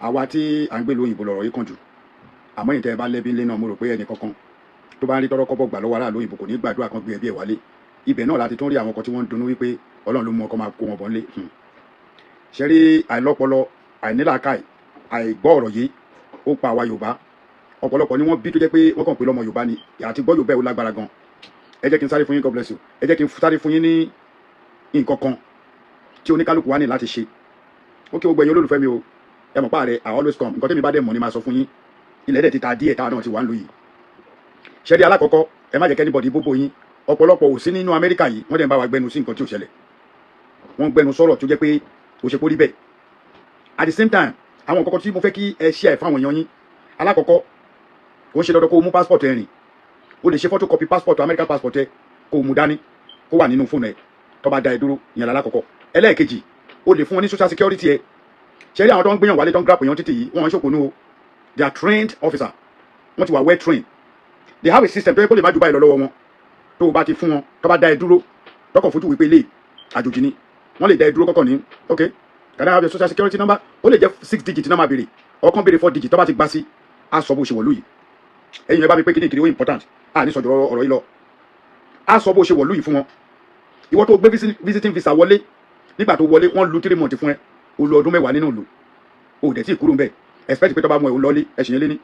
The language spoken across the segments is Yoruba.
Àwa tí à ń gbé lóyìnbó lọ̀rọ̀ yìí kàn jù, àmọ́ ìtẹ́ ẹ bá lẹ́bí ńlẹ́ náà, mo rò pé ẹnì kankan tó bá ń rí tọ́rọ́ kọ́bọ̀ gbà lọ́wọ́ aráàlú òyìnbó kò ní gbàdúrà kan gbé ẹbí ẹ̀ wálé. Ibẹ̀ náà láti tún rí àwọn kan tí wọ́n ń dunnú wípé Ọlọ́run ló mú ọkọ máa kó wọn bọ̀ ńlé. Ṣe rí àìlọ́pọlọ, àìnílàákàì, àìgbọ́ ọ̀rọ̀ yìí, ó pa àwa Yorùbá. Ọ̀pọ̀lọpọ̀ ni wọ́n bí tó jẹ́ pé wọ́n kàn pé lọ́mọ Yorùbá ni, àti gbọ́ Yorùbá ẹ̀ ó lágbára gan. Ẹ jẹ́ kí n sáré fún yín, God bless you, ẹ jẹ́ kí n sáré fún yín ní nǹkan kan tí oníkálukú wa ní láti ṣe. Ó kí gbogbo ẹ̀yin olólùfẹ́ mi o. Ẹ mọ̀ páàrẹ̀, I always come. Nǹkan tẹ́mi bá dẹ̀ mọ̀ ni máa sọ fún yín. Ilẹ̀ dẹ̀ ti ta díẹ̀ táwa náà ti wà ń lò yìí. Ṣẹ́rí alákọ̀ọ́kọ́, ẹ má jẹ́ k'anybody bóbó yín. Ọ̀pọ̀lọpọ̀ ò sí nínú Amẹ́ríkà yìí, wọ́n dẹ̀ ń bá wa gbẹnu sí nǹkan tí ò ṣẹlẹ̀. Wọ́n gbẹnu sọ̀rọ̀ tó jẹ́ pé kò ṣe kó rí bẹ́ẹ̀. At the same time, àwọn nǹkan kan tí mo fẹ́ kí ẹ ṣe ẹ̀ fáwọn èèyàn yín. Alákọ̀ọ́kọ́, kò ń ṣe dandan kó o mú passport ẹ rìn. O lè ṣe photocopy passport, American passport ẹ, kó o mú dání, kó wà nínú fóònù ẹ. Tó bá da ẹ dúró, ìyẹn lálákọ̀ọ́kọ́. Ẹlẹ́ẹ̀kejì, o lè fún wọn ní social security ẹ. Ṣe rí àwọn tó ń gbéyàn wálé, tó ń grab èèyàn títì yìí, wọ́n ń ṣòpònú o. They are trained officer. Wọ́n ti wà well trained. They have a system tó yẹ kó lè má ju báyìí lọ lọ́wọ́ wọn. Tó o bá ti fún wọn, tó bá dá ẹ dúró, tọkọ̀ fojú wípé ilé àjòjì ni, wọ́n lè dá ẹ dúró kọ́kọ́ ní, "OK, can I have your social security number?" Ó lè jẹ́ six digit náà máa béèrè, ọkàn béèrè four digit. Tó bá ti gbá sí, á sọ bó ṣe wọ̀lú yìí. Ẹ̀yin ẹ bá mi pé kíní ìkiri ó important. À ní sọ̀jọ̀ ọ̀rọ̀ yìí lọ, á sọ bó ṣe wọ̀lú yìí fún wọn. Ìwọ tó gbé visiting visa wọlé, nígbà tó wọlé, wọ́n lu 3 months fún ẹ, o lu ọdún 10 nínú ìlú, o dẹ̀ tí ì kúrò ń bẹ̀, expect pé tó bá mú ẹ, o lọ́lé ẹ̀sìn yẹn lé ní.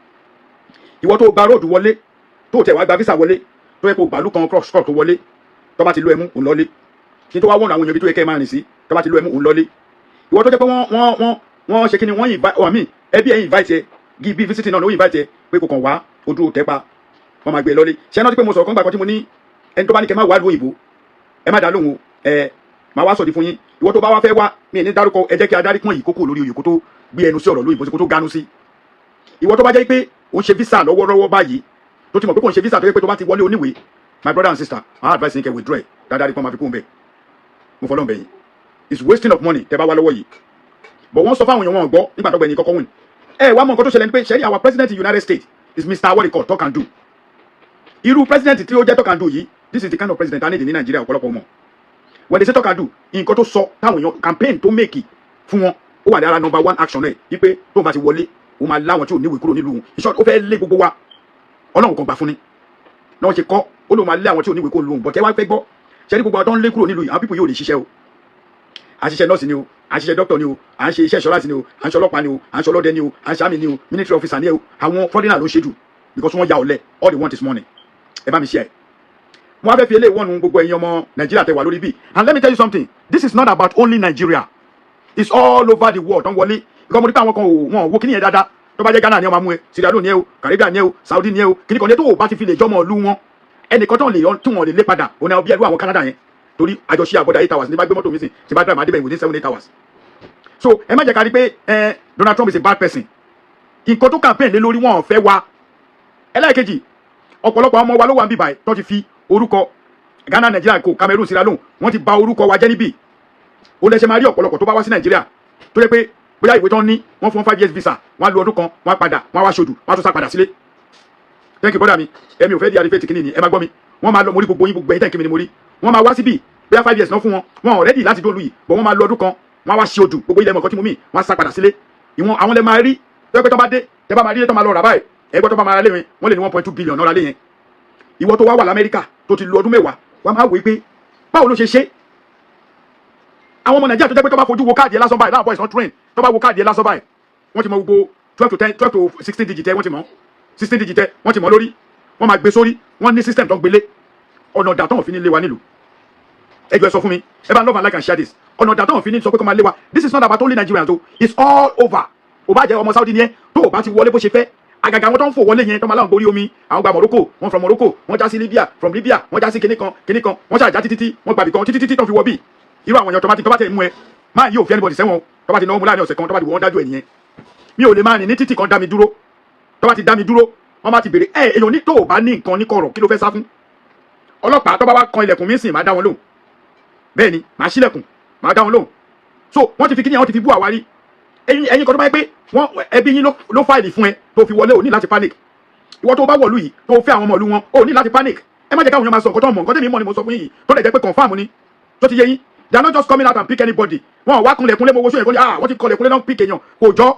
Ìwọ tó gba road wọlé, tó tẹ̀ wá gba visa wọlé, tó yẹ kó gbàlú kan cross cross tó wọlé, tó bá ti lo ẹmú, òun lọ́lé. Kí n tó wá wọ̀nà àwọn èèyàn bí tó yẹ kẹ́ ẹ máa rìn sí, tó bá ti lo ẹmú, òun lọ́lé. Ìwọ tó jẹ́ pé wọ́n ṣe kí ni, wọ́n invite ọ̀ mí, ẹbí ẹ̀ invite ẹ gí bí visiting náà ló invite ẹ pé kò kàn wá ojú tẹ́pa, wọ́n máa gbé ẹ lọ́lé. Ṣé ẹ náà ti pé mo sọ̀rọ̀ kan gbà kan tí mo ní ẹni tó bá ní kẹ́ má wá lu òyìnbó, ẹ má dá lóhùn o. Ẹ máa wá sọ̀dí fún yín. Ìwọ tó bá wá fẹ́ wá, mi ní dárúkọ. Ẹ jẹ́ kí adarí pọ́n yìí kókó lórí oyè kó tó gbé ẹnu sí ọ̀rọ̀ lóyìnbó sí kó tó ganu sí. Ìwọ tó bá jẹ́ pé ó ń ṣe visa lọ́wọ́lọ́wọ́ báyìí, tó ti mọ̀ pé kò ń ṣe visa tó yẹ pé tó bá ti wọlé oníwèé, my brother and sister, my advice yín, kẹ́ withdraw ẹ̀ dáadáa rí pọ́n máa fi kún bẹ́ẹ̀. Mo fọlọ́n bẹ̀yìn, it's wasting of money tẹ́ bá wá lọ́wọ́ yìí. But wọ́n sọ fáwọn èèyàn, wọn gbọ́. Nígbà tó gbẹ̀yìn kọ́kọ́ win, ẹ wá mọ nǹkan tó ṣẹlẹ̀ ni pé, ṣẹ́rí, our president in United States is Mr. What they call talk and do. Irú president tí ó jẹ́ talk and do yìí, this is the kind of president I need ní Nàìjíríà. Ọ̀pọ̀lọpọ̀ mọ̀, when they say talk and do, nǹkan tó sọ táwọn èèyàn campaign tó make fún wọn, ó wà ní ara number one action ẹ̀ wípé tóun bá ti wọlé, ó máa láwọn tí ò níwèé kúrò nílùú. In short, ó fẹ́ lé gbogbo wa. Ọlọ́run kan gbà fún ni náà ṣe kọ́, ó lóun máa lé àwọn tí ò níwèé kúrò nílùú. But ẹ wá fẹ́ gbọ́, ṣe ní gbogbo àwọn tó ń lé kúrò nílùú yìí, àwọn people yóò lè ṣiṣẹ́ o. Àṣìṣe nọ́ọ̀sì ni o, àṣìṣe dókítà ni o, à ń ṣe iṣẹ́ insurance ni o, à ń ṣe ọlọ́pàá ni o, à ń ṣe ọlọ́dẹ ni o, à ń ṣe army ni o, military officer ni o. Àwọn foreigner ló ṣe jù because wọ́n ya ọ̀lẹ. All they want is money. Ẹ bá mi ṣe ẹ̀. Wọ́n á fẹ́ fi eléyìí wọ́nu gbogbo ẹ̀yin ọmọ Nàìjíríà tẹ wà lórí bí. And let me tell you something, this is not about only Nigeria, it's all over the world. Tó ń wọlé ìkọ́ mo ní pé àwọn kan ò wọ́n wo kíní yẹn dáadáa. Tó bá jẹ́ Ghana ni wọ́n máa mú ẹ, Sierra Leone ni ẹ o, Caribbean ni ẹ o, Saudi ni ẹ o, kíní kan ní tó o bá ti fi lè jọmọ ìlú wọn, ẹnìkan tó lè tí wọn lè lé padà òun náà bí ẹrú àwọn Canada yẹn, torí àjọṣe àbọ̀dà 8 hours ní bá gbé mọ́tò mi sìn tí bá drive máa débẹ̀ within 7-8 hours. So ẹ má jẹ́ ká rí pé Donald Trump is a bad person. Nǹkan tó campaign lé lórí, wọn ò fẹ́ wa. Ẹlẹ́ẹ̀kejì, ọ̀pọ̀lọpọ̀ ọmọ wa ló wà níbí báyìí tó ti fi orúkọ Ghana, Nigeria kò Cameroon, Sierra Leone, wọ́n ti bà orúkọ wa jẹ́ níbí. Ó lẹ́sẹ̀ máa rí ọ̀pọ̀lọpọ̀ tó bá wá sí Nàìjíríà tó yẹ pé bóyá ìwé tó ń ní, wọ́n fún 5 years visa, wọ́n á lu ọdún kan, wọ́n á padà, wọ́n á wá ṣojú, wọ́n á tún sá padà sílé. Thank you, brother mi. Ẹ̀mi ò fẹ́ di àrífẹ́ tìkínní ni. Ẹ máa gbọ́ mi. Wọ́n máa lọ, mo rí gbogbo yín, gbogbo ẹ̀yin thank you mi ni mo rí. Wọ́n máa wá síbí, bóyá 5 years náà fún wọn, wọn ò ready láti dóòlù yìí, bọ̀ wọ́n máa lo ọdún kan, wọ́n á wá ṣe ojú gbogbo ilẹ̀ mọ̀ọ́kọ́ tí mo mì, wọ́n á sá padà sílé. Ìwọ̀n àwọn lè máa rí tó yẹ pé tó bá dé, tẹ bá máa rí tó máa lọ rà báyìí, ẹgbẹ́ tó bá máa lé wọn, wọ́n lè ní 1.2 billion náírà lé yẹn. Ìwọ tó wá wà l'Amẹ́ríkà tó ti lo ọdún 10, wọ́n máa wò pé báwo ló ṣe ṣe. Àwọn ọmọ Nàìjíríà tó jẹ́ pé tó bá fojú wo káàdì ẹ lásán báyìí, láwọn boys not train, tó bá wo káàdì ẹ lásán báyìí, wọ́n ti mọ gbogbo 12 to 10, 12 to 16 digit ẹ, wọ́n ti mọ̀ 16 digit ẹ, wọ́n ti mọ̀ lórí, wọ́n máa gbé sórí. Wọ́n ní system tó ń gbélé. Ọ̀nà ọ̀dà tó ń fi ní lé wa nílùú, ẹ jọ̀ọ́, ẹ sọ fún mi. Ẹ bá love and like and share this. Ọ̀nà ọ̀dà tó ń fi ní sọ pé kó máa lé wa, this is not about only Nigerians o, it's all over. Ò bá jẹ́ ọmọ Saudi ni ẹ, tó o bá ti wọlé bó ṣe fẹ́, àgàgà àwọn tó ń fò wọlé yẹn, tó máa láwọn borí omi, àwọn gba Morocco, wọ́n from Morocco wọ́n já sí Libya, from Libya wọ́n já sí kinní kan kinní kan, wọ́n ṣàjà títí tí wọ́n gbàbí kan títí títí tó fi wọ bí. Irú àwọn èèyàn tó bá tẹ̀ mú ẹ, máa yóò fi anybody sẹ́wọ̀n. Tó bá ti náwó mu láàrin ọ̀sẹ̀ kan, tó bá ti wọ́n dájú ẹ̀ nìyẹn. Mi ò lè máa rìn ní títì kan dá mi dúró. Tó bá ti dá mi dúró, wọ́n bá ti béèrè ẹ, èèyàn ní tó o bá ní nǹkan ní kọ̀rọ̀, kí ló fẹ́ sá fún? Ọlọ́pàá tó bá wá kan ilẹ̀kùn mi sìn, máa dá wọn lóhùn. Bẹ́ẹ̀ ni, màá ṣílẹ̀kùn, màá dá wọn lóhùn. So wọ́n ti fi kíní, àwọn ti fi bú àwárí. Ẹ̀yin kan tó bá yẹ pé wọ́n ẹbí yín ló file fún ẹ tó fi wọlé, ò ní láti panic. Ìwọ tó bá wọ̀lú yìí, tó fẹ́ àwọn ọmọ ìlú wọn, ò ní láti panic. Ẹ má jẹ́ káwọn èèyàn máa sọ nǹkan tó mọ̀. Nǹkan tẹ́mi mọ̀ ni mo sọ fún yín yìí, tó lè jẹ́ pé confirm ni tó ti yé yín. They are not just coming out and pick anybody. Wọn ò wá kunlẹ̀kunlé. Mo wo sóyè kó ní, ah, wọ́n ti kọlẹ̀kunlé náà pick èèyàn, kò jọ.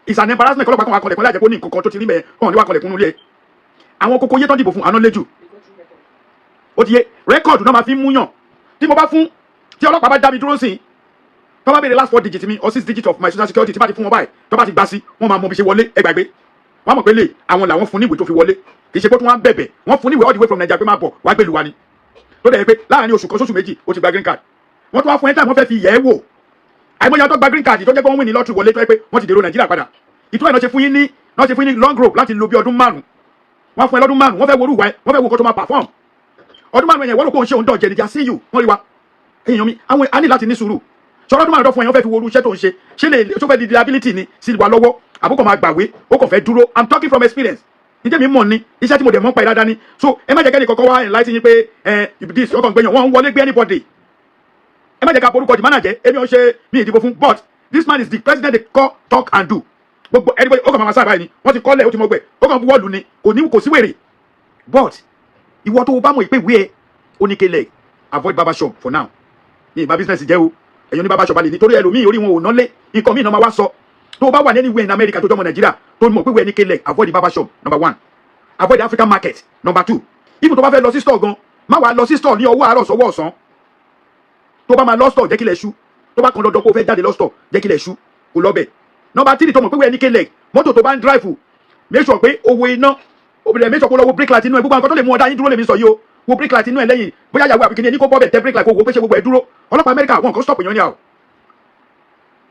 It's an embarrassment kọ́lọ́pàá kan wà kọlẹ̀kùn láìjẹ́ pé ó ní nǹkan kan tó ti rí mẹ́ẹ̀ kàn ní wà kọlẹ̀kùn nulẹ̀. Àwọn kókó yé tán dìbò fún àná lẹ́jù, ó ti yé. Record náà máa fi ń múyàn. Tí mo bá fún, tí ọlọ́pàá bá dá mi dúró sí i, tó bá béèrè last four digit mi or six digit of my social security, tí bá ti fún wọn báyìí, tó bá ti gbà sí, wọ́n máa mọ bí ṣe wọlé. Ẹ gbàgbé, wọ́n mọ̀ pé lè àwọn làwọn fún níwèé tó fi wọlé. Kì í ṣe pé tí wọ́n á bẹ̀bẹ̀. Wọ́n fún níwèé all the way from Nigeria pé máa bọ̀ wá gbèlú wa ni. Tó dẹ̀ yẹ pé láàrin oṣù kan sóṣù 2, ó ti gba green card. Wọ́n tún wá fún ẹ táwọn fẹ́ fi yẹ̀ ẹ́ wò. Àìmọye tó gba green card tó jẹ́ pé wọ́n win ní lottery wọlé, tó yẹ pé wọ́n ti dèrò Nàìjíríà padà. Ìtura ẹ̀ náà ṣe fún yín ní long rope láti lo bí ọdún 5. Wọ́n fún ẹ lọ́dún 5, wọ́n fẹ́ worú wa ẹ, wọ́n fẹ́ wo nǹkan tó máa perform. Ọdún 5 yẹn, wọ́n rò pé òun ṣe òun dọ̀jẹ̀ nìjà sí you. Wọ́n rí wa. Èèyàn mi, àwọn a ní láti ní sùúrù. Sọ̀rọ̀ ọdún 5 tó fún ẹ, wọ́n fẹ́ fi worú iṣẹ́ tó ń ṣe, ṣé lè tó fẹ́ di liability ni sí wa lọ́wọ́, àbúkọ̀ máa gbàwé, ó kàn fẹ́ dúró. I'm talking from experience. Níjẹ́ mi mọ̀ ní iṣẹ́ tí mo dẹ̀ mọ́ pa ìdáadáa ni. So ẹ má jẹ́ kẹ́ni kọ́kọ́ wá enlighten yín pé ẹ this ọkàn gbẹ̀yàn wọ́n ń wọlé gbé anybody. Ẹ má jẹ́ ká borúkọ jìmánà jẹ́. Èmi ò ṣe mi ìdìbò fún, but this man is the president they call talk and do. Gbogbo anybody, ó kàn máa sábà ni wọ́n ti kọ́lẹ̀, ó ti mọ̀ gbẹ̀, ó kàn buwọ́lù ni, kò ní kò sí wèrè. But ìwọ tó o bá mọ̀ ìpè ìwé ẹ oníkele, avoid barber shop for now. Ní ìbá business jẹ́ o. Ẹ̀yin oní barber shop alẹ́ nítorí ẹlòmíì orí wọn ò nálé nǹkan míì náà máa wá sọ. Tó o bá wà ní anywhere in America, tó jọmọ Nàìjíríà, tó mọ̀ pé ìwé ẹnikele, avoid the barber shop, number one. Avoid the African market, number two. Even tó bá fẹ́ lọ sí store gan, má wàá lọ sí store ní ọwọ́ àárọ̀ sọ́wọ́ ọ̀sán. Tó bá máa lọ store, jẹ́ kílẹ̀ ṣú. Tó bá kan dandan kó o fẹ́ jáde lọ store, jẹ́ kílẹ̀ ṣú kó lọ bẹ̀. Number three, tó mọ̀ pé ìwé ẹnikele, mọ́tò tó bá ń drive, make sure pé owó iná obìnrin, make sure kó lọ wo brake light inú ẹ. Gbogbo àwọn kan tó lè mú ọ̀dà yín dúró lèmi sọ yìí o. Wo brake light inú ẹ lẹ́yìn, bóyá yàwó àbíkíní ẹni kó bọ́ bẹ̀, tẹ brake light, kó wo pé ṣe gbogbo ẹ dúró. Ọlọ́pàá Amẹ́ríkà, wọn kò stop èèyàn ní àwọ̀.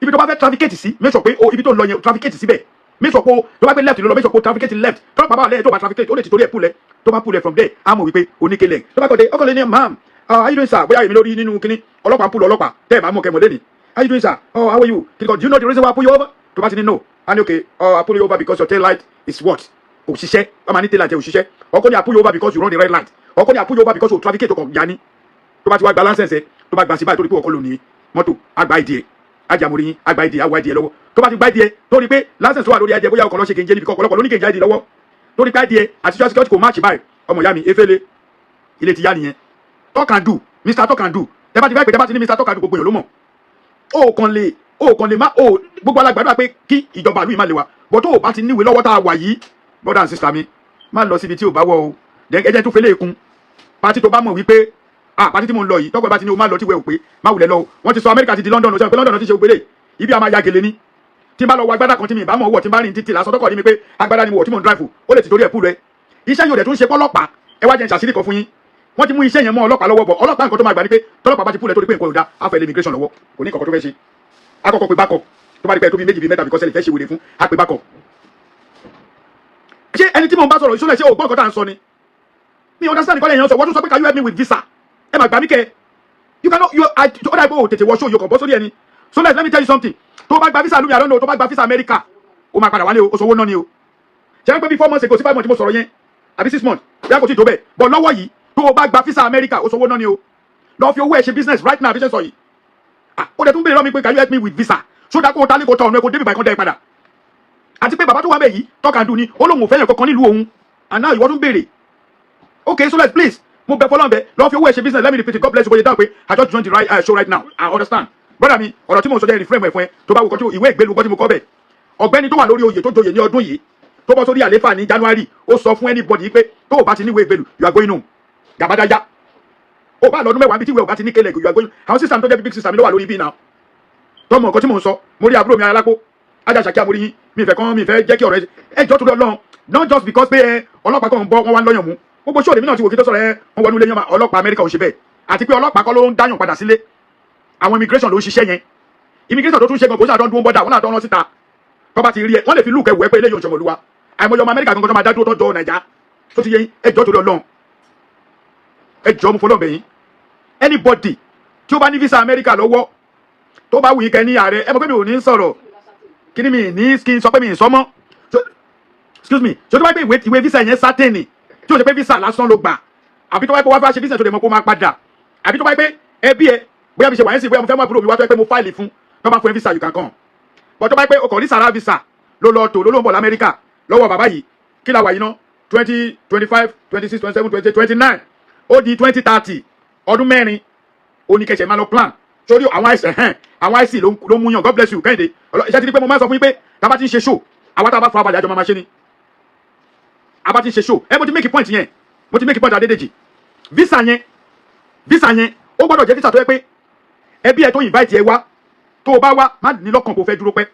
Ibi tó bá fẹ́ trafficate sí, make sure pé o ibi tó ń lọ yẹn, trafficate síbẹ̀. Make sure pé o tó bá gbé left ló lọ, make sure pé o trafficate left. Tọ́lọ́pàá bá wà lẹ́yìn, tó bá trafficate, ó lè ti torí ẹ̀ pull ẹ. Tó bá pull ẹ from there, á mọ̀ wípé oníkele. Tó bá kọ́ de ọkọ̀ lé ní, "Ma'am, how you doing, sir?" Bóyá èmi lórí nínú kíní, ọlọ́pàá ń pull ọlọ́pàá. Tẹ́ ẹ̀ bá mọ̀ kẹ́ mọ̀ lẹ́ni, "How you doing, sir? Oh, how are you?" Kíni, "Do you know the reason why I pull you over?" Tó bá ti ní no, á ní, "Okay, oh, I pull you over because your tail light is what? Kò ṣiṣẹ́." Wọ́n máa ní tail light ẹ̀ ò ṣiṣẹ́. Ọkọ ní, "I pull you over because you run the red light." Ọkọ ní, "I pull you over because you trafficate." Tó kàn yanni, tó bá ti wá gba license ẹ, tó bá gba sí báyìí, tó rí pé ọkọ lò ní mọ́tò, àgbà ìdí ẹ̀ ajámórí yín, àgbà ìdí ẹ̀, àwọ̀ ìdí ẹ̀ lọ́wọ́. Tó bá ti gba ìdí ẹ̀, tó rí pé license tó wà lórí ẹ̀jẹ̀, bóyá ọkọ̀ lọ ṣe kéńjé níbi kan, ọ̀pọ̀lọpọ̀ ló ní kéńjé ìdí lọ́wọ́, tó rí pé ìdí ẹ̀ àti social security kò match báyìí, ọmọ ìyá mi, efele ilé ti yá nìyẹn. Talk and do, Mr Talk and Do. Tẹ bá ti fẹ́ pé, tẹ bá ti ní Mr Talk and Do, gbogbo èèyàn ló mọ̀. Ó kàn lè má ó gbogbo alágbàdo pé kí ìjọba ìlú yìí má lè wa bọ́. Tó o bá ti níwèé lọ́wọ́ tá a wà yìí, brother and sister mi, má lọ síbi tí ò bá wọ̀ o. Ẹ jẹ́ tó fẹ́lẹ́ kún party. Tó bá mọ̀ wípé, ah, party tí mo ń lọ yìí, tọ́pẹ́ bá ti ní o má lọ, tí wẹ́ ò pé má wulẹ̀ lọ o. Wọ́n ti sọ Amẹ́ríkà ti di London. O sọ pé London ti ṣe ògbélé ibi a máa ya gèlè ni. Tí n bá lọ wọ agbádá kan tí mi ìbá mọ̀ wọ̀, tí n bá rìn títì lásán, tọkọ̀ ní mi pé agbádá ni mo wọ̀ tí mo ń drive, ó lè ti torí ẹ̀ pull ẹ. Iṣẹ́ yóò dẹ̀ tún ṣe pọ́lọ́pàá. Ẹ wá jẹ́ n ṣàṣírí kan fún yín. Wọ́n ti mú iṣẹ́ yẹn mọ́ ọlọ́pàá lọ́wọ́ bọ̀. Ọlọ́pàá, nǹkan tó máa gbà ní pé tọ́lọ́pàá bá ti pull ẹ torí pé nǹkan ò da, á fẹ́ lé immigration lọ́wọ́. Kò ní nǹkan tó fẹ́ ṣe. Akọ́kọ́ pé backup. Tó bá rí pé tó bí méjì bí mẹ́ta, because ẹ lè fẹ́ ṣe wèrè fún, á pé backup. Ṣé ẹni tí mo ń bá sọ̀rọ̀ ìṣúná, ṣé o gbọ́ nǹkan tá à ń sọ ni? Mi understand nǹkan lẹ́yìn sọ. Wọ́n tún sọ pé, "Can you help me with visa?" Ẹ máa gbà mí kẹ́. You cannot, you, I, ó dà pé o tètè wọ show, yóò kàn bọ́ sórí ẹni. So let me tell you something. Tó bá gba visa lómi, I don't know, tó bá gba visa America, ó máa padà wálé o. Ó sanwó náà ni o. Ṣé wọ́n pé bí 4 months ago sí 5 months tí mo sọ̀rọ̀ yẹn, àbí 6 months, bí a kò tí ì tó bẹ́ẹ̀ bọ̀ lọ́wọ́ yìí, tó o bá gba visa America, ó sanwó náà ni o. Lọ fi owó ẹ ṣe business right now. Bí ṣe sọ yìí, ah, ó dẹ̀ tún béèrè lọ́wọ́ mi pé, "Can you help me with visa?" So dá kó o tálé kó tọ̀ ọ̀nà ẹ̀ kó débi báyìí kan dẹ́ ẹ padà. Àti pé bàbá tó wà bẹ́ẹ̀ yìí, talk and do ni. Ó lóun ò fẹ́yàn kankan nílùú òun, and now ìwọ tún béèrè. Okay, so let's, please, mo bẹ fọlọ́n bẹ, lọ fi owó ẹ ṣe business. Let me repeat it. God bless you. Bóyá dáhùn pé I just joined the right show right now. I understand, brother mi. Ọ̀rọ̀ tí mo sọ jẹ́ reframe ẹ̀ fún ẹ. Tó bá wù kọ́ tí ìwé ìgbélu kọ́ tí mo kọ́ bẹ̀, ọ̀gbẹ́ni tó wà lórí oyè, tó joyè ní ọdún yìí, tó bọ́ sórí àléfà ní January, ó sọ fún anybody pé tó o bá ti níwèé ìgbélu, you are going home. Gàbádájá, ó bá lọ́dún 10 bí tí ìwé ò bá ti ní kélé, you are going. Àwọn system tó jẹ́ big system ló wà lórí bí náà tọmọ nǹkan tí mò ń sọ. Mo rí àbúrò mi alápò ajáṣàkí àmórí yín. Mi ìfẹ́ kan, mi ìfẹ́ jẹ́ kí ọ̀rẹ́ ẹ jọ́ torí Ọlọ́run, not just because pé ẹ ọlọ́pàá kan ń bọ́, wọ́n wá ń lọ́yàn mú. Gbogbo ṣọ́ọ̀dì mi náà ti wò kí tó sọ̀rọ̀ ẹ, wọ́n wọnú ilé yẹn. Ọlọ́pàá Amẹ́ríkà ò ṣe bẹ́ẹ̀. Àti pé ọlọ́pàá kọ́ ló ń dáyàn padà sílé, àwọn immigration ló ń ṣiṣẹ́ yẹn. Immigration tó tún ṣe gan, kò sí àdán dúró bọ́dà wọn náà tán rán síta. Tó bá ti rí ẹ, wọ́n lè fi lùkẹ́ wẹ́ pé eléyìí ò ń ṣọmọlúwa. Àìmọye ọmọ Amẹ́ríkà gangan tó máa dá dúró tọ́jọ́ Nàìjà tó ti yẹ yín. Ẹ jọ́ torí Ọlọ́run, ẹ jọ́, mo fọlọ́ bẹ̀yìn. Anybody tí ó bá ní visa Amẹ́ríkà lọ́wọ́, tó bá wù yín kẹ́ ní ààrẹ, ẹ mọ̀ pé mi ò ní sọ̀rọ̀ kí ni mi ní kí n sọ pé mi ì sọ mọ́. Excuse me. So tó bá gbé ìwé visa yẹn certain, tí o ṣe pé visa lásán ló gbà, àbí tó bá pé wá fẹ́ ṣe business tó lè mọ̀ kó máa padà, àbí tó bá pé ẹbí ẹ, bóyá mi ṣe wà ẹ́ sì, bóyá mo fẹ́ mú àbúrò mi wá, tó yẹ pé mo file fún, tó bá fún ẹ visa, you can come. But tó bá pé o kàn ní sàrà visa ló lọ tò ló ló ń bọ̀ lamẹ́ríkà lọ́wọ́ bàbá yìí, kí la wà yìí ná? 2025, 26, 27, 28, 29, ó di 2030, ọdún 4, ó ní kẹsẹ̀ máa lọ plan. Sórí àwọn àìsàn hẹ́n, àwọn àìsàn ló mú yàn. God bless you, Kẹ́hìndé. Iṣẹ́ ti di pé mo máa ń sọ fún yín pé tá a bá ti ń ṣe show, àwa tá a bá fara balẹ̀, àjọ máa ma ṣe ni. A bá ti ń ṣe show ẹ, mo ti make a point yẹn, mo ti make a point. Adédèjì, visa yẹn, visa yẹn, ó gbọ́dọ̀ jẹ́ visa tó yẹ pé ẹbí ẹ tó invite ẹ wá, tó o bá wá, má ní lọ́kàn kó fẹ́ dúró pẹ́.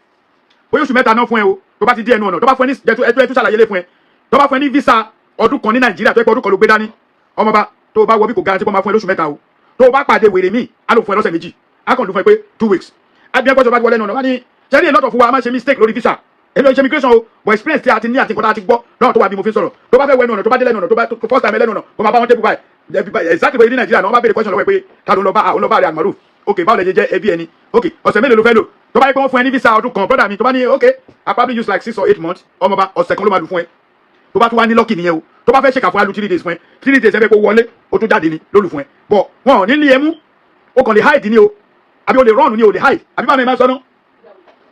Bóyá oṣù 3 náà fún ẹ o, tó bá ti dé ẹnu ọ̀nà, tó bá fún ẹ ní ẹtú ẹtú ṣàlàyé lé fún ẹ, tó bá fún ẹ ní visa ọdún kan ní Nàìjíríà, tó yẹ pé ọdún kan ló gbé dání, ọmọba, tó o bá wọ bí, kò guarantee pé ó máa fún ẹ lóṣù 3 o. Tó o bá pàdé wèrè míì, á lò fún ẹ lọ́sẹ̀ 2, á kàn ló fún ẹ pé 2 weeks. Àbí ẹgbẹ́ tó bá ti wọlé ẹnu ọ̀nà wá ní sẹ́ni. A lot of wa máa ṣe mistake lórí visa. Èmi ò ṣe immigration o, but experience tí a ti ní àti nǹkan tá a ti gbọ́ lọ́nà tó wà bí mo fi ń sọ̀rọ̀. Tó bá fẹ́ wọ ẹnu ọ̀nà, tó bá dé lẹ́nu ọ̀nà, tó bá first time lẹ́nu ọ̀nà, kó máa bá wọn table báyìí, exactly bóyá ní Nàìjíríà náà, wọ́n bá béèrè question lọ́wọ́ ẹ pé ta ló ń lọ bá, àwọn lọ bá rẹ̀ Almaroof. Ok, báwo lẹ ṣe jẹ́ ẹbí ẹni? Ok, ọ̀sẹ̀ mélòó ló fẹ́ lò? Tó bá yẹ pé wọ́n fún ẹ ní visa ọdún kan, brother mi, tó bá ní ok, I probably use like 6 or 8 months, ọmọba, ọ̀sẹ̀ kan ló máa lù fún ẹ. Tó bá tún wá ní lucky nìyẹn o. Tó bá fẹ́ ṣèkà fún ẹ, á lu 3 days fún ẹ. 3 days ẹ fẹ́ kó wọlé, ó tún jáde ni ló lù fún ẹ. But wọn ò ní lé ẹ mú. O kàn lè hide ni o, àbí o lè run ni, o lè hide, àbí báwo ni ẹ máa sọ náà?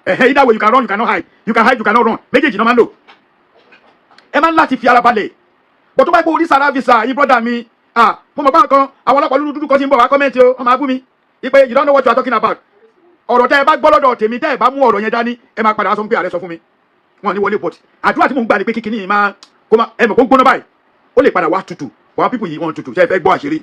Ẹ̀hẹ́, either way, you can run, you cannot hide, you can hide, you cannot run. Méjèèjì náà máa ń lò. Ẹ máa ń láti fi ara balẹ̀. But tó bá gbé orí sara visa yín, brother mi, ah, mo mọ̀ báwọn kan, àwọn ọlọ́pàá dúdú dúdú kan ti ń bọ̀ wá comment o, wọ́n máa bú mi ipe you don't know what you are talking about. Ọ̀rọ̀ tẹ́ ẹ bá gbọ́ lọ́dọ̀ tèmi, tẹ́ ẹ bá mú ọ̀rọ̀ yẹn dání, ẹ máa padà wá sọ pé ààrẹ sọ fún mi. Wọn ní wọlé. But àdúrà tí mò ń gbà ni pé kíkiní yìí máa kó máa ẹ mọ̀ kó ń gbóná báyìí, ó lè padà wá tutù. Àwọn people yìí, wọ́n tutù. Ṣe é fẹ́ gbọ́ àṣírí?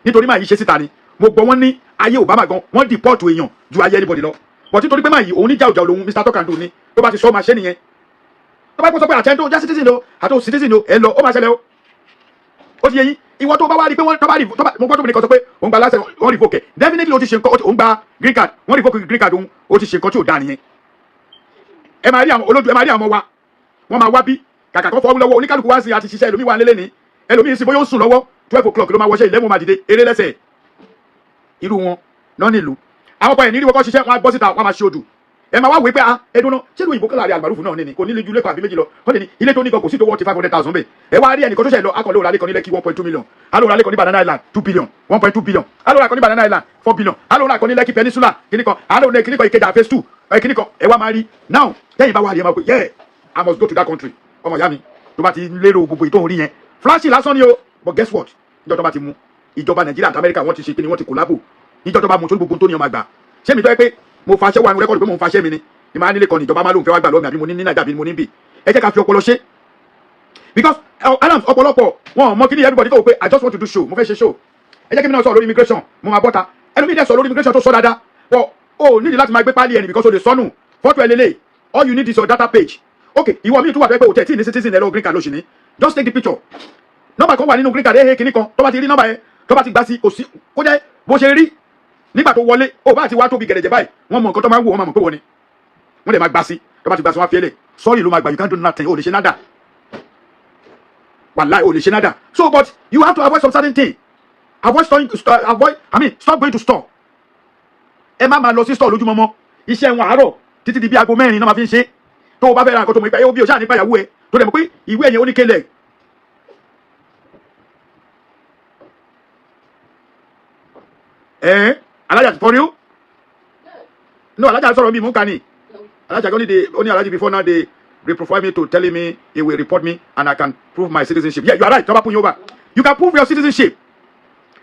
Nítorí máa yí ṣe síta ni mo gbọ́. Wọ́n ní ayé Obama gan, wọ́n deport èèyàn ju ayé anybody lọ. But nítorí pé máa yí òun ní jáwùjáwù lòun, Mr Tokando ni, tó bá ti sọ, máa ṣe nìyẹn. Tó bá sọ pé àtẹni tó jẹ́ citizen o, àti citizen o, ẹ lọ, ó máa ṣẹlẹ̀ o. Ó ti yẹ yín. Ìwọ tó bá wá rí pé wọ́n tó bá rí tó bá, mo gbọ́ tó bí nìkan sọ pé òun gba láṣẹ, wọ́n revoke ẹ̀. Definitely ó ti ṣe nǹkan. Òun gba green card, wọ́n revoke green card òun, ó ti ṣe nǹkan tí ò dáa nìyẹn. Ẹ máa rí àwọn olójú, ẹ máa rí àwọn ọmọ wa, wọ́n máa wá bí kàkà kọ́ fọwọ́ lọ́wọ́. Oníkálukú wá sí àti ṣiṣẹ́. Ẹlòmíì wà nílé ní, ẹlòmíì sì bóyá ó sùn lọ́wọ́, 12 o'clock ló máa wọṣẹ́, 11 máa dìde eré lẹ́sẹ̀. Irú wọn náà nílùú àwọn ọkọ ẹ̀ ní ìwọ́kọ́ ṣiṣẹ́, wọn á gbọ́ síta, wọn á máa ṣe odù. Ẹ máa wá wí pé ah, ẹdun náà, ṣé ìlú òyìnbó kọ́lá rẹ̀ Almaroof náà ní kò ní ju lẹ́kọ̀ọ́ àbí méjì lọ? Wọ́n lè ní ilé tó ní gan kò sí tó wọ́n ti 500,000 bẹ́ẹ̀. Ẹ wá rí ẹnìkan tó ṣẹ̀ lọ, akọ̀lẹ́ òrálẹ̀ kan ní Lẹ́kì, 1.2 million. Alóòrálẹ̀ kan ní Banana Island, 2 billion, 1.2 billion. Alóòrálẹ̀ kan ní Banana Island, 4 billion. Alóòrálẹ̀ kan ní Lẹ́kì Peninsula kíní kan, alóòrálẹ̀ kíní kan, Ìkẹjà phase 2 kíní kan. Ẹ wá máa rí now, tẹ́yìn bá wà rí, ẹ máa pè, yeah, I must go to that country. Ọmọ ìyá mi, tó bá ti lérò gbogbo ìtòhún rí yẹn, flashy lásán ni o. But guess what? Níjọ́ tó bá ti mú, ìjọba Nàìjíríà àti Amẹ́ríkà, wọ́n ti ṣe kíni, wọ́n ti collabo. Níjọ́ tó bá mú tó gbogbo tó ní ọmọ àgbà, ṣé mi tọ́ ẹ pé mo fa aṣẹ́ wà nínú record pé mo ń fa aṣẹ́ mi ni ni máa nílé kan ní ìjọba máa lóun fẹ́ wá gbà lọ́wọ́ mi, àbí mo ní ní Nàìjíríà, àbí mo ní bì? Ẹ jẹ́ ká fi ọpọlọ ṣe, because Adams, ọ̀pọ̀lọpọ̀ wọn ò mọ kí ni. Everybody kò pé I just want to do show, mo fẹ́ ṣe show. Ẹ jẹ́ kí mi náà sọ lórí immigration, mo máa bọ́ta. Ẹnu mi dẹ̀ sọ lórí immigration tó sọ dáadáa, but o nídìí láti máa gbé pálí ẹni because o lè sọnù fọ́tò ẹ lélẹ̀. All you need is your data page. Ok, ìwọ mi tún wà pé o tẹ̀ tí ní citizen ẹ lọ, green card lóṣù ní, just take the picture. Nọ́mbà kan wà nínú green card ehe kìíní kan, tó bá ti rí nọ́mbà yẹn, tó bá ti gbà sí, kò sí kó jẹ́ bó ṣe rí nígbà tó wọlé, ó bá ti wá tóbi gẹ̀rẹ̀jẹ̀ báyìí, wọ́n mọ nǹkan tó máa ń wò, wọ́n máa mọ̀ pé wọ́n ni. Wọ́n dẹ̀ máa gbà sí. Tó bá ti gbà sí, wọ́n á fi ẹlẹ̀ sọ́ọ̀rì ló máa gbà. You can't do nothing. O lè ṣe nada, wàláì, o lè ṣe nada. So but you have to avoid some certain thing. Avoid storing, avoid, I mean, stop going to store. Ẹ má máa lọ sí store lójúmọmọ. Iṣẹ́ wọn, àárọ̀ títí di bí aago 4 náà máa fi ń ṣe. Tó o bá fẹ́ ra nǹkan tó mọ̀ pé ó bí o ṣáà nípa ìyàwó ẹ, tó dẹ̀ mọ̀ pé ìwé ẹ̀yẹn oníkélẹ̀ ẹ̀. Alájà, for you no. Alájà sọ̀rọ̀ mi mú ká ní alájà only dey only alájà. Before now, they reprofile me to telling me he will report me and I can prove my citizenship. Yeah, you are right. Tọ́ba put you over, you can prove your citizenship,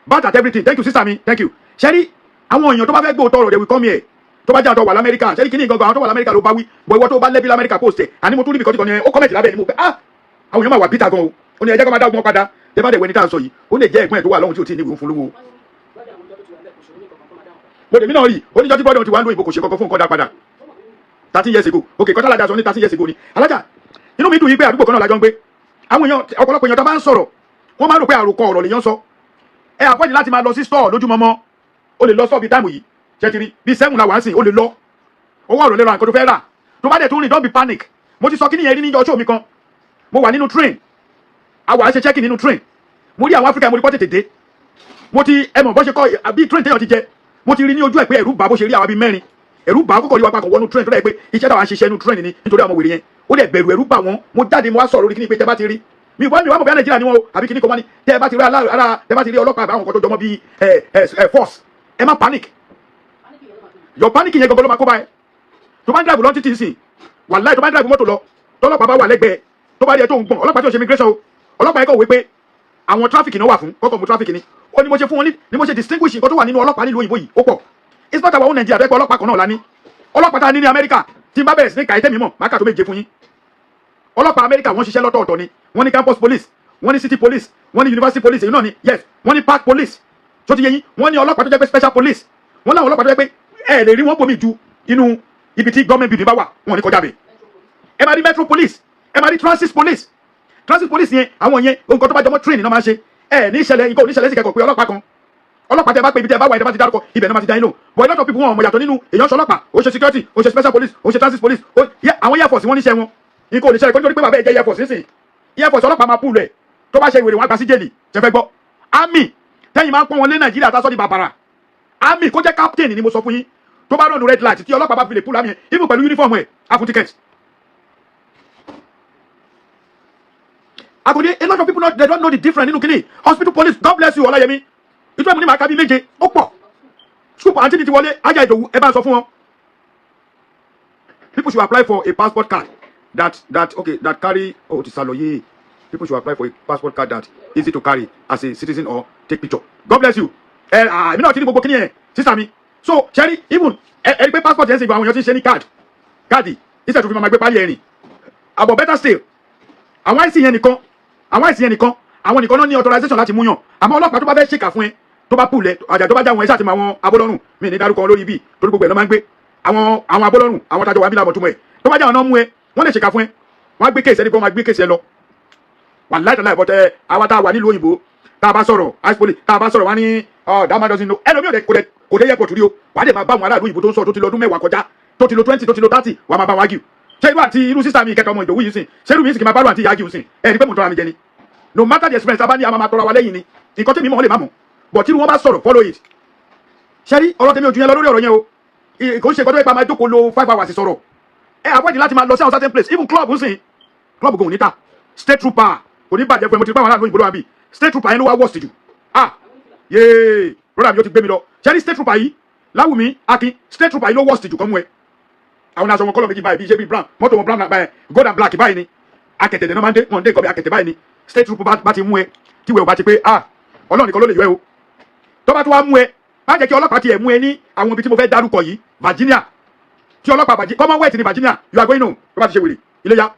but at everything. Thank you, sister mi, thank you. Ṣẹ́rí àwọn èèyàn tó bá fẹ́ gbóòótọ́ ọ̀rọ̀, they will come here. Tó bá jẹ́ àwọn tó wà lamẹ́ríkà, ṣẹ́rí kíní gangan, àwọn tó wà lamẹ́ríkà ló bá wí bọ̀. Ìwọ tó bá lẹ́bí lamẹ́ríkà, post ẹ̀. Àní mo tún rí bìkọ́ tí kan ní ó comment lábẹ́ ni mo pẹ́, ah, àwọn èèyàn máa wà bíta gan o. Ó ní ẹ jẹ́ kó máa dá ogun padà. Tẹ́ bá dẹ̀ wẹ́ni tá à ń sọ yìí, ó lè jẹ́ ẹ̀gbọ́n ẹ̀ tó wà lọ́hùn tí ò tí ì ní ìwé fún lówó. Mo dèmí náà rí oníjọ́ tí bọ́dọ̀ ti wà ń lo ìbò, kò ṣe kankan fún nǹkan dá padà 13 years ago. Ok, kọ́tà alájà sọ ní 13 years ago ni. Alájà, inú mi dùn yí pé àdúgbò kan náà lájọ ń gbé. Àwọn èèyàn, ọ̀pọ̀lọpọ̀ èèyàn tó bá ń sọ̀rọ̀, wọ́n máa ń rò pé àròkọ ọ̀rọ̀ lèèyàn sọ. Ẹ avoid láti máa lọ sí store lójúmọmọ. O lè lọ store bíi time yìí, ṣe ti rí bíi 7 la wà ń sìn, o lè lọ owó ọ̀rọ̀ lè ra nǹkan tó fẹ́ rà. Tó bá dẹ̀ tún rìn, don't be panic. Mo ti sọ kí nìyẹn rí ní ọjọ́ mi kan. Mo wà nínú train, àwa ṣe check-in nínú train. Mo rí àwọn Áfíríkà, mo rí pọ́ tètè dé. Mo ti ẹ mọ̀ bó ṣe kọ́ àbí train téèyàn ti jẹ, mo ti rí ní ojú ẹ̀ pé ẹ̀rù bà. Bó ṣe rí àwa bíi mẹ́rin, ẹ̀rù bà. Kọ́kọ́ rí wa papọ̀ wọnú train tó dẹ̀ pé iṣẹ́ táwa ń ṣiṣẹ́ nínú train ni, nítorí àwọn wèrè yẹn, ó dẹ̀ bẹ̀rù, ẹ̀rù bà wọ́n. Mo jáde, mo wá sọ̀rọ̀ lórí kíní pé tẹ́ bá ti rí mi wọ́n mi wá mọ̀ bí Nàìjíríà ni wọ́n o, àbí kíní kan wá ní tẹ́ bá ti rí ara, tẹ́ bá ti rí ọlọ́pàá àbí àwọn kan tó jọmọ́ bíi ẹ ẹ ẹ force, ẹ má panic. Your panic yẹn gangan ló máa kó bá ẹ. Tó bá ń drive lọ títí sí, wàláì, tó bá ń drive mọ́tò lọ, tọ́lọ́pàá bá wà lẹ́gbẹ̀ẹ́, tó bá rí ẹ tó ń gbọ̀n, ọlọ́pàá tí ò ṣe immigration o, ọlọ́pàá yẹn kọ̀ wí pé àwọn traffic náà wà fún kọ́kọ́ mu traffic ni. Ó ní mo ṣe fún wọn ní ni mo ṣe distinguish nǹkan tó wà nínú ọlọ́pàá nílùú òyìnbó yìí, ó pọ̀. It's not our own Nigeria. Bẹ́ẹ̀ pé ọlọ́pàá kan náà la ní. Ọlọ́pàá tá a ní ní Amẹ́ríkà, tí n bá bẹ̀rẹ̀ sí ní kàyé tẹ̀mí mọ̀, má kà tó méje fún yín. Ọlọ́pàá Amẹ́ríkà, wọ́n ṣiṣẹ́ lọ́tọ̀ọ̀tọ̀ ni. Wọ́n ní campus police, wọ́n ní city police, wọ́n ní university police, èyí náà ni, yes, wọ́n ní park police. Tó ti yé yín? Wọ́n ní ọlọ́pàá tó jẹ́ pé special police. Wọ́n láwọn ọlọ́pàá tó jẹ́ pé ẹ lè rí wọ́n bomi ju inú ibi tí government building bá wà, wọ́n ní kọjá bẹ̀. Ẹ máa rí metro police, ẹ máa rí transit police. Transit police yẹn, àwọn yẹn, nǹkan tó bá jọmọ́ train náà máa ń ṣe. Ẹ ní ìṣẹ̀lẹ̀, nǹkan ò ní ìṣẹ̀lẹ̀ sí kẹ́kọ̀ọ́ pé ọlọ́pàá kan, ọlọ́pàá tẹ bá pé ibi tẹ bá wà, ẹ bá ti dárúkọ ibẹ̀ náà máa ti dá yín lò. But a lot of people, wọn ò mọ̀ yàtọ̀ nínú èèyàn ṣọlọ́pàá, ó ṣe security, ó ṣe special police, ó ṣe transit police, ó yẹ àwọn air force. Wọ́n níṣẹ́ wọn, nǹkan ò ní ṣẹlẹ̀ kó nítorí pé bàbá ẹ̀ jẹ́ air force nísìn. Air force, ọlọ́pàá máa pull ẹ̀, tó bá ṣe ìwèrè, wọn á gbà sí jail. Ṣe fẹ́ gbọ́? Army tẹ́yìn máa ń pọ́n wọn lé Nàìjíríà, tá a sọ di bàbàrà, army kó jẹ́ captain ni mo sọ fún yín, tó bá run red light, tí ọlọ́pàá bá fi lè pull army yẹn, even pẹ̀lú uniform ẹ̀, á fún ticket. Agodi, a lot of people not, they don't know the difference nínú kíní. Hospital police, God bless you, Ọláyẹmí. Ìtọ́ ìmú ní màá kábí méje, ó pọ̀. Scoop àǹtí mi ti wọlé, ajá ìdòwú, ẹ bá ń sọ fún wọn. People should apply for a passport card that okay, that carry, oh, ti sálọ yé. People should apply for a passport card that easy to carry as a citizen or take picture. God bless you. Ẹ ah, èmi náà ti ní gbogbo kíní yẹn, sísá mi. So ṣẹ́rí, even ẹ rí pé passport yẹn sì gba, àwọn èèyàn ti ń ṣe ní card káàdì instead tó fi máa gbé pálí ẹ̀rìn àbọ̀. Better still, àwọn ICE yẹn nìkan, àwọn ICE yẹn nìkan, àwọn nìkan náà ní authorization láti mú yàn. Àmọ́ ọlọ́pàá tó bá fẹ́ ṣèkà fún ẹ, tó bá pull ẹ, àjà tó bá já wọn, ẹ ṣáà ti mọ àwọn abọ́lọ́rùn mi ní dárúkọ lórí ibi, torí gbogbo ẹ̀ ló máa ń gbé àwọn abọ́lọ́rùn, àwọn tajọ wà bí làmọ̀ túmọ̀ ẹ̀. Tó bá já wọn náà mú ẹ, wọ́n lè ṣèkà fún ẹ, wọ́n á gbé case ẹni pé wọ́n máa gbé case ẹ lọ. Wà láìta láì bọ́tẹ́. Àwa tá a wà nílùú òyìnbó, tá a bá sọ̀rọ̀ ICE police, tá a bá sọ̀rọ̀, wọ́n ní oh, that man doesn't know. Ẹlòmíì ò dẹ̀ kò dé airport rí o, wà á dẹ̀ máa bá àwọn aráàlú òyìnbó tó ń sọ, tó ti lọ ọdún 10 kọjá, tó ti lo 20, tó ti lo 30, wà á máa bá wọn argue. Ṣé irú àti irú sísá mi ìkẹtọ ọmọ ìdòwú yìí sìn, ṣé irú mi sì kì máa bá irú àǹtí argue sìn? Ẹ ní pé mò ń tọ́ra mi jẹ ni. No matter the experience abá ní, a máa tọ́ra wa lẹ́yìn ni. Nǹkan tí mi mọ̀, lè má mọ̀, but tí wọ́n bá sọ̀rọ̀, follow it. Ṣé rí ọ̀rọ̀ tèmi ojú yẹn lọ lórí ọ̀rọ̀ yẹn o. Kò ń ṣe nǹkan tó yẹ pa máa jókòó lo 5 hours sọ̀rọ̀. Ẹ avoid láti máa lọ sí àwọn certain place, even club ń sìn, club kò ní ta. State trooper kò ní bàjẹ́ fún ẹ. Mo ti rí pé àwọn aráàlú òyìnbó ló wà bí. State trooper yẹn ló wá worst jù. Ah yéé, brother mi, ó ti gbé mi lọ. Ṣé rí state trooper yìí, Láwùmí Akin, state trooper yìí ló worst jù kọ́ mú ẹ. Àwọn aṣọ wọn colour méjì báyìí, bí ṣe bí brown, mọ́tò wọn brown báyìí, gold and black báyìí ni. Akẹ̀tẹ̀ náà máa ń dé, wọn ń dé nǹkan bí akẹ̀tẹ̀ báyìí ni. State trooper bá ti mú ẹ, tí ìwé ò bá ti pé, ah, Ọlọ́run nìkan ló lè yọ ẹ o. Tó bá tún wá mú ẹ, má jẹ́ kí ọlọ́pàá tiẹ̀ mú ẹ ní àwọn ibi tí mo fẹ́ dárúkọ yìí. Virginia, tí ọlọ́pàá Virginia, Commonwealth ní Virginia, you are going home. Tó bá ti ṣe wèrè, iléyá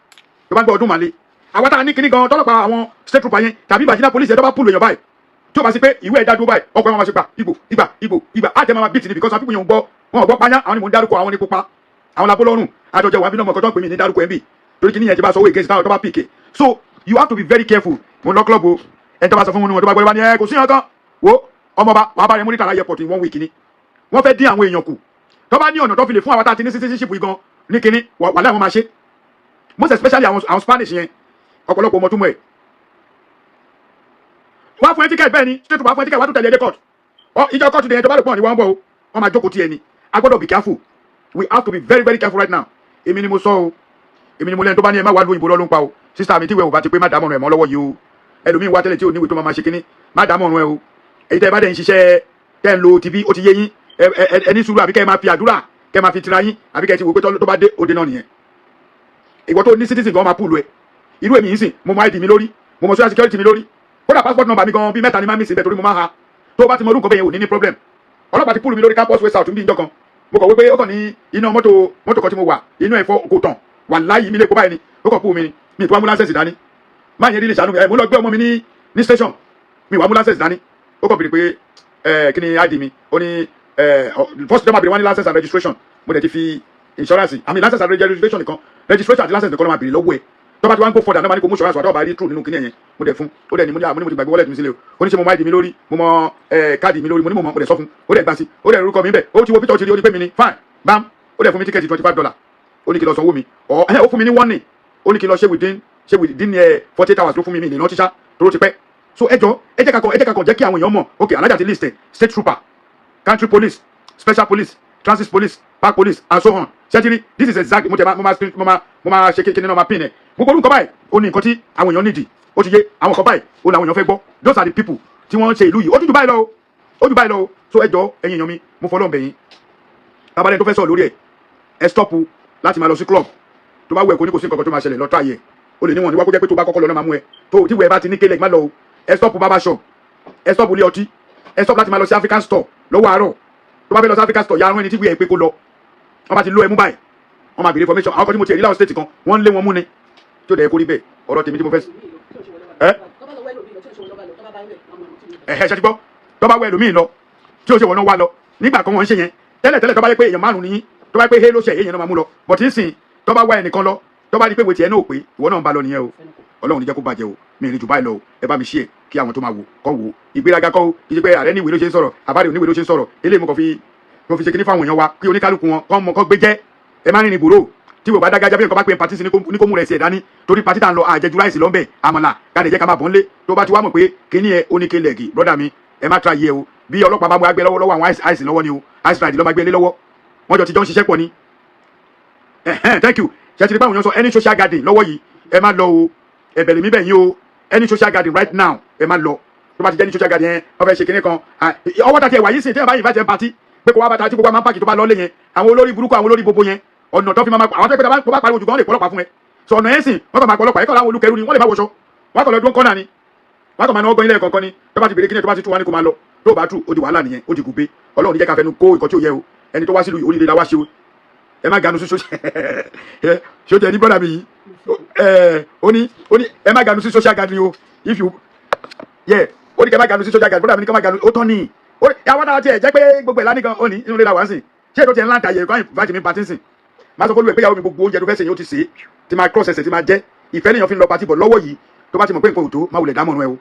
tó bá ń gbọ́ ọdún màlẹ́. Àwọn tá a ní kíní gan, tọ́lọ́pàá àwọn state trooper yẹn tàbí Virginia police yẹn, tó bá pull èèyàn báyìí, tí o bá sí pé ìwé ẹ̀dá dúró báyìí, ọkọ̀ ẹ̀ máa ṣe gbà ìgbò ìgbà ìgbò ìgbà á jẹ́ máa beat ni, because àwọn people yẹn ń gbọ́, wọn ò gbọ́ pányá. Àwọn ni mò ń dárúkọ, àwọn ní pupa, àwọn labólọ́rùn àjọjẹ wà bí náà mọ̀ kọ́tọ́ pè mí ní dárúkọ ẹ̀ ń bì, torí kíní yẹn ti bá sọ owó against táwọn tó bá pick. So you have to be very careful. Mo lọ club o, ẹni tó bá sọ fún wọn, tó bá gbọ́, bá ní ẹ kò sí yàn kan wo ọmọọba wàá bá rẹ Muritala airport in one week ni. Wọ́n fẹ́ dín àwọn èèyàn kù. Tó bá ní ọ̀nà tó fi lè fún àwọn tá a ti ní citizenship yìí gan ní kíní wà láwọn máa ṣe, most especially àwọn Spanish yẹn. Ọ̀pọ̀lọpọ̀ ọmọ tó mọ̀ ẹ̀, wọ́n á fún ẹ ticket. Bẹ́ẹ̀ ni state wọ́n á fún ẹ ticket, wọ́n á tún tẹ̀lé ẹ dé court. Ọ ìjọ court yẹn, tó bá lè pọ̀ ní wọ́n bọ̀ o, wọ́n máa jókòó tiẹ̀ ni. A gbọ́dọ̀ be careful. We have to be very, very careful right now. Èmi ni mo sọ o, èmi ni mo lẹ́nu. Tó bá ní ẹ má wá lu òyìnbó lọ́lọ́ ń pa o. Sísá mi, tí ìwé ò bá ti pé, má dààmú ọ̀run ẹ̀ mọ́ lọ́wọ́ yìí o. Ẹlòmíín wá tẹ́lẹ̀ tí ò níwèé tó máa ṣe kínní, má dààmú ọ̀run ẹ o. Èyí tẹ́ ẹ bá dẹ̀ ń ṣiṣẹ́, tẹ́ ń lo tv, ó ti yé yín. Ẹ ní sùúrù, àbí kẹ́ ẹ máa fi àdúrà, kẹ́ ẹ máa fi tira yín, àbí kẹ́ ẹ ti wò pé tó bá dé, òde náà nìyẹn. Ìwọ tó ní citizen gan máa pull ẹ. Irú èmi yìí sìn, mo mọ ID mi lórí, mo mọ social security mi lórí, kódà passport number mi gan, bí mẹ́ta ni máa ń miss bẹ́ẹ̀, torí mo máa ha. Tó o bá ti mọ orúkọ bẹ́ẹ̀ yẹn, ò ní problem. Ọlọ́pàá ti pull mi lórí Campus Way South bí njọ́ kan. Mo kọ̀ wípé ó kàn ní iná mọ́tò, mọ́tò kan tí mo wà, inú ẹ̀fọ́ kò tàn wà láyé mi lè kó báyìí ni. Ó kàn pull mi ni, mi tó ambulance dání. Má yẹn rí lè ṣàánú mi. Ẹ mo lọ gbé ọmọ mi ní station, mi wà ambulance dání. Ó kàn bèrè pé ẹ kí ni ID mi. Ó ní ẹ first time àbèrè wọn ní license and registration. Mo dẹ̀ ti fi insurance, àmì license and registration nìkan, registration àti license nìkan ló máa bèrè lọ́wọ́ ẹ̀. Tó bá ti wá ń go further náà, máa ní kó mú insurance wà. Tó bá rí true nínú kíní ẹ̀yẹn, mo dẹ̀ fún. Ó dẹ̀ ní mo ní àmọ́ ní mo ti gbàgbé wallet mi sílẹ̀ o. Ó ní ṣe mo mọ ID mi lórí, mo mọ káàdì mi lórí? Mo ní mo mọ. Mo dẹ̀ sọ fún, ó dẹ̀ gbà sí, ó dẹ̀ orúkọ mi bẹ̀, ó ti wo picture, ó ti rí, ó ní pé mi ni. Fine, bam, ó dẹ̀ fún mi ticket $25. Ó ní kí n lọ sanwó mi. Ọ ẹ ó fún mi ní warning, ó ní kí n lọ ṣe within 48 hours ló fún mi. Mi ní ìrántí ṣá, tó ti pẹ́. So ẹ jọ, ẹ jẹ́ ká kàn jẹ́ kí àwọn èèyàn mọ̀. Ok, alájà ti list ẹ: state trooper, country police, special police, transit police, park police and so on. Ṣẹ́tìrì, this is exactly mo tẹ mo máa ṣe kékeré náà, máa pin ẹ. Gbogbo orúkọ báyìí, ó ní nǹkan tí àwọn èèyàn nídìí. Ó ti yé àwọn kan báyìí, ó làwọn èèyàn fẹ́ gbọ́. Those are the people tí wọ́n ń ṣe ìlú yìí. Ó tún jù báyìí lọ o, ó jù báyìí lọ o. So ẹ jọ, ẹ̀yin èèyàn mi, mo fọlọ́ bẹ̀ yín. Tabalẹ̀ tó fẹ́ sọ̀rọ̀ lórí ẹ̀, ẹ stop láti máa lọ sí club. Tó bá wù ẹ́, kó ní kò sí nǹkan kan tó máa ṣẹlẹ̀, lọ try ẹ̀. O lè níwọ̀n ní wá, kó jẹ́ pé tó bá kọ́kọ́ lọ náà máa mú ẹ. Tó tí wẹ̀ bá ti ní kélé, má lọ o. Ẹ stop barber shop, ẹ stop ilé ọtí, ẹ stop láti máa lọ sí African store lọ́wọ́ àárọ̀. Tó bá fẹ́ lọ sí Africa store, yarun ẹni tí wíyẹ pé kó lọ. Wọ́n bá ti lọ ẹmú báyìí, wọ́n máa béèrè information. Àwọn kan tí mo ti rí láwọn state kan, wọ́n ń lé wọn mú ni, tí ó dẹ̀ kó rí bẹ́ẹ̀. Ọ̀rọ̀ tèmi tí mo fẹ́ ẹ ẹ̀hẹ́ ṣe ti gbọ́. Tó bá wọ ẹlòmíì lọ tí ó ṣe wọ́n náà wá lọ nígbà kan, wọ́n ń ṣe yẹn tẹ́lẹ̀ tẹ́lẹ̀. Tó bá yẹ pé èèyàn márùn ní, tó bá yẹ pé hé ló ṣe, èèyàn náà máa mú lọ. But ń sìn, tó bá wá ẹnìkan lọ, tó bá rí pé wo tiẹ̀ náà ò pé, ìwọ náà ń bá lọ nìyẹn o. Ọlọ́run ní jẹ́ kó bàjẹ́ o. Mi ìrìn jù báyìí lọ o. Ẹ bá mi ṣí ẹ kí àwọn tó máa wò kọ́ wò. Ìgbéraga kọ́ o, kì í ṣe pé ààrẹ ní ìwé ló ṣe ń sọ̀rọ̀, àbáre oníwèé ló ṣe ń sọ̀rọ̀. Eléyìí mo kàn fi mo fi ṣe kíní fáwọn èèyàn wa, kí oníkálukú wọn kọ́ mọ kọ́ gbé jẹ́. Ẹ má rìnrìn bòrò tí wò bá dágájá. Bí nǹkan bá pè party sí ní kó mú rẹ̀ sí ẹ̀ dání, torí party tá ń lọ, àjẹjù rice lọ́nbẹ̀, àmàlà káde jẹ́ ká máa bọ̀ ńlé. Tó bá ti wá mọ̀ pé kíní ẹ oníke lẹ̀gì, brother mi, ẹ má try yẹ o. Bí ọlọ́pàá bá mú agbẹ́ lọ́wọ́ lọ́wọ́, àwọn ICE lọ́wọ́ ni o. ICE ride ló máa gbé lé lọ́wọ́. Wọ́n jọ ti jọ ń ṣiṣẹ́ pọ̀ ni. Thank you. Ṣe ti rí báwọn èèyàn sọ? Any social gathering lọ́wọ́ yìí, ẹ má lọ o. Ẹ̀bẹ̀ lèmi bẹ̀ yín o. Any social gathering right now, ẹ má lọ. Tó bá ti jẹ́ ní social gathering yẹn, wọ́n fẹ́ ṣe kinní kan, ọwọ́ tàti ẹ̀wà yìí sìn, tẹ́yà bá invite ẹ̀ party pé kó wá bàtà tí gbogbo àwọn pàkì tó bá lọ lé yẹn, àwọn olórí burúkú, àwọn olórí bobo yẹn, ọ̀nà tó fi máa àwọn tó pé tó bá pariwo jù gan, lè pọlọ́pàá fún ẹ. Sọ ọ̀nà yẹn sìn, wọ́n kàn máa pọlọ́pàá ẹ̀kọ́ láwọn olùkẹ́rù ni. Wọ́n lè má wọṣọ, wọ́n kàn lọ dún kọ́nà ni, wọ́n kàn máa náwó gbọ́n ilé kọ̀ọ̀kan ni. Tó bá ti bèrè kíni, tó bá ti tú wá ní kó máa lọ. Tó bá tú, ó di wàhálà nìyẹn, ó di gùbé. Ọlọ́run ní jẹ́ ká fẹnu kó ìkọ́ tí ó yẹ o. Ẹni tó wá sílùú oríire la wá ṣe o. Ẹ má ganu sí social. Ṣé o tẹ ní brother mi yìí? Ó ní ẹ má ganu sí social gathering o. If you, yeah, ó ní kẹ má ganu sí social gathering. Brother mi ní kẹ má ganu. Ó tán ní ó ní àwọn náà tiẹ̀ jẹ́ pé gbogbo ẹ̀ lánìí kan, ó ní inú ilé la wà ń sìn. Ṣé ètò tiẹ̀ ńlá ń ta yẹ kọ́ invite mi party sìn? Máa sọ fún olùwẹ̀ pé ìyàwó mi, gbogbo oúnjẹ tó fẹ́ sè yín, ó ti sè é, tí máa cross ẹsẹ̀ tí máa jẹ́. Ìfẹ́ lèèyàn fi ń lọ party bọ̀ lọ́wọ́ yìí. Tó bá ti mọ̀ pé nǹkan ò tó, má wulẹ̀ dámọ̀ràn ẹ o.